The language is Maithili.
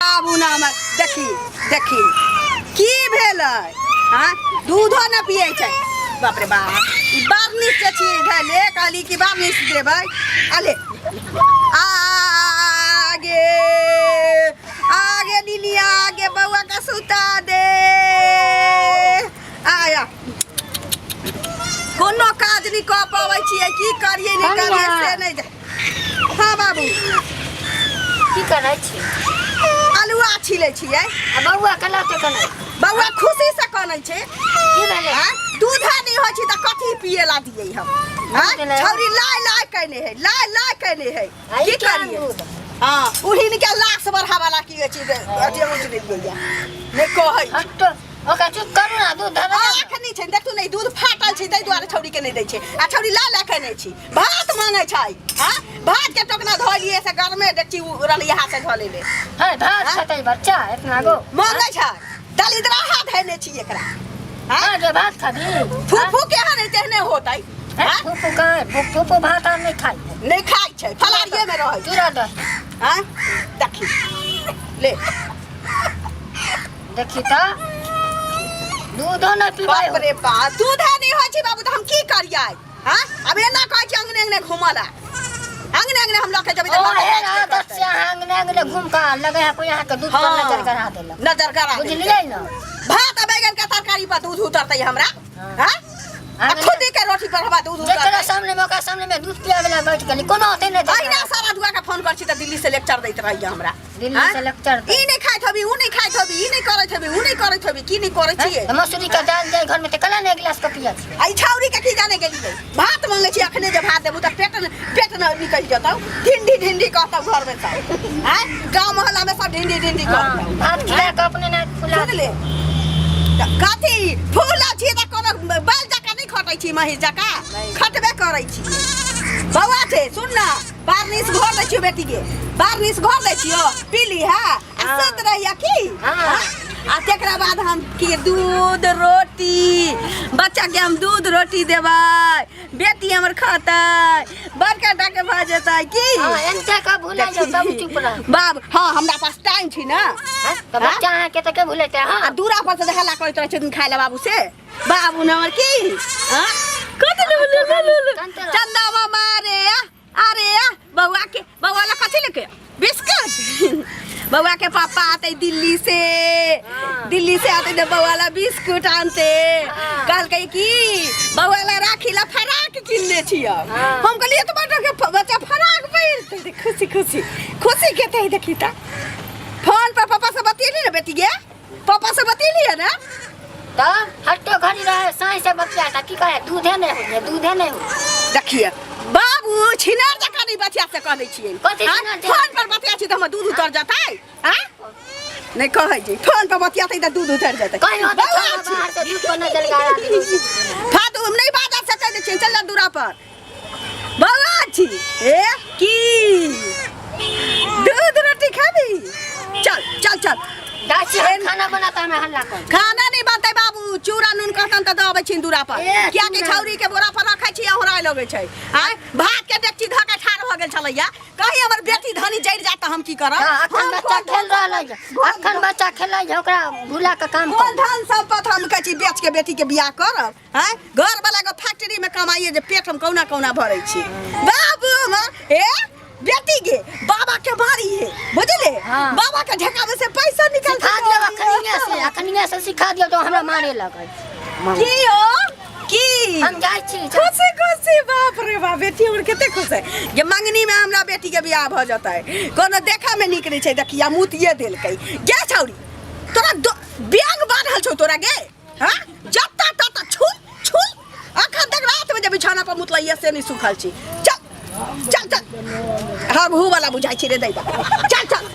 आबू ना हमर देखी देखी की भेलै हाँ दूधो न पियै छै बाप रे बाप ई बार्निश जे छियै धैले कहली कि बार्निश देबै अले आगे आगे लिलिया आगे बौआ के सुता दे आया कोनो काज नहि कऽ पबै छियै की करियै नहि करियै से नहि जा हाँ बाबू की करै छी आलुआ छिलै छियै आ बौआ केना ते कनै बौआ खुशी से कनै छै की भेलै आँय? दूधे नहि होइ छै तऽ कथी पिए ला दियै हम आँय? देलै। छौरी लाय लाय कयने है लाय लाय कयने है आ ई की केहन करियै दूध? हाँ उहिन के लाश बढ़ावा ला की होइ छै अथी उठि लेलियै नहि कहै हट ओकरा चुप करू ना दूध धरा आ अखनी छै देखू नहि दूध फाटल छै ताहि दुआरे छौड़ी के नहि दै छै आ छौड़ी ला ला के नहि छी भात मांगे छै हां भात के टोकना धो लिए से गरमे देखी रहलियै हाथ से धो लेले है भात खेतै बच्चा इतना गो मांगे छै दलिद्रा हाथ धैने छी एकरा हां हाँ जे भात खाबी फूफू के हन तेहने होतै हां फूफू कहाँ फूफू भात आर नहीं खाई नहि खाइ छै फलारिये में रहै छै चूड़ा दही हां देखी ले देखी तऽ दूधो नहि पीबै बाप रे बाप दूधे नहि होइ छै बाबू तऽ हम की करियै हाँ अब एना कहै छै अंगने अंगने घूमऽ ला अंगने अंगने हम लऽ के जेबै तऽ ओ लऽ के हे जाइत आदत से अहाँ अंगने अंगने घूम कऽ लगे है कोई अहाँके दूध पर नजर गड़ा देलक नजर गड़ा देलक। बुझलियै ने भात आ बैगन के तरकारी पर दूध उतरतै हमरा हाँ। हाँ आ अंगने- खुदी के रोटी पर हमरा दूध जकरा उतरतै सामने में ओकरा सामने में दूध पियावे ला बैठ गेली कोनो होते नहि अहिना सारा दुआ के फोन कर छी तऽ दिल्ली से लेक्चर दैत रहैया हमरा दिल्ली आँय? से लेक्चर दै। ई नहि खाइत होबी ऊ नहि खाइत होबी ई नहि करैत होबी ऊ नहि करैत होबी की नहि करै छियै तऽ मसूरी के दाल जाय घर में तऽ केना ने एक गिलास के पिया छियै आ ई छौरी के की जाने गेलियै भात मांगे छी अखने जे भात देबू तऽ पेट पेट न निकलि जेतौ ढिंडी ढिंडी कहतौ घर में सब आँय गाँव मोहल्ला में सब ढिंडी ढिंडी हाँ, कहतौ भात खिला के अपने ना फुला सुन ले तऽ कथी फूल छी तऽ कोनो बैल जकाँ नहि खटै छी महींस जकाँ खटबे करै छी बौआ छै सुन ना बार्निश घोर दै छियो बेटी के बार्निश घोर दै छियो पीली है आ हाँ। सुत रहिया की हाँ। हाँ? आ तेकरा बाद हम की दूध रोटी बच्चा के हम दूध रोटी देबै बेटी हमर खतै बड़का टा के भऽ जेतै की हाँ एनते का भूला जाओ तब चुप रह बाब हाँ हमरा पास टाइम छै ना हाँ, तो बच्चा अहाँ के तो के भूलेते आ हाँ दूरा पर से हल्ला करैत रहै छथिन खाय ला बाबू से बाबू ने हमर की हाँ कथी ले ले ले ले चंदा मामा रे अरे बउआ के बउआ ला कथी लेके बिस्कुट बउआ के पापा आते दिल्ली से हाँ। दिल्ली से आते तो बउआ ला बिस्कुट आनते हाँ। कहलकै कि बउआ ला राखी ला फराक किनने छियै हाँ। हम कहलियै तो बड़ा के बच्चा फराक पहिरतै देख, खुशी खुशी खुशी के ते देखी ता फोन पर पापा से बतियेली ना बेटी गे पापा से बतियेली ना तब हट्टो घड़ी रहे साँझ से बतिया था की कहे दूधे नहीं हो दूधे नहीं हो देखिए बाबू छिनार जकाँ नहि बतिया से कहै छियै कथी आँय? छिनार जकाँ? फोन पर बतिया छी तऽ हमर दूध उतर जेतै आँय? नहि कहै छी फोन पर बतियातै तऽ दूध उतर जेतै कहीं होते बौआ छोड़ा छी। बाहर से दूध पर नजर गाड़ा दिलो फातू हम नहि बाजऽ से कहि दै छियै चल जा दूरा पर बौआ छी ए की दूध रोटी खाबी चल चल चल दासी हम खाना बनाता हमें हल्ला कर खाना नहीं बनतै बाबू चूड़ा नून कहतन तऽ दऽ अबै छी दूरा पर ए, किया कि चूड़ा। छौरी के बोरा पर रखै छी अहुराय लगै छै आँय भात के डेकची धऽ के ठाढ़ भऽ गेल छलैया कहीं हमर बेटी धनी जरि जायत तऽ हम की करब हाँ, अखन हम बच्चा कोन खेल रहल है अखन बच्चा खेलै है ओकरा भुला के काम कोन कर धन सम्पत हम कहै छी बेच के बेटी के बियाह करब आँय घर वाला के फैक्ट्री में कमाइए जे पेट हम कौना कौना भरै छी बाबू हमर ए बेटी के बाबा के मारी है बुझले हाँ। बाबा के ढेकावे से पैसा निकल सिखा दियो अखनिया से अखनिया से सिखा दियो तो हमरा मारे लगै की हो की हम जाइ छी खुशी खुशी बाप रे बाप बेटी हमर कते खुश है जे मंगनी में हमरा बेटी के बियाह भऽ जेतै कोनो देखा में नीक नहि छै देखिया मुतिये देलकै गे छौरी तोरा बैग बान्हल छौ तोरा गे हाँ जत्ता तत्ता छुल छुल अखन तक रात में जे बिछौना पर मुतलैया से नहीं सुखल छी चल चल चल हम हू वाला बुझाइ छी रे दैबा चल चल।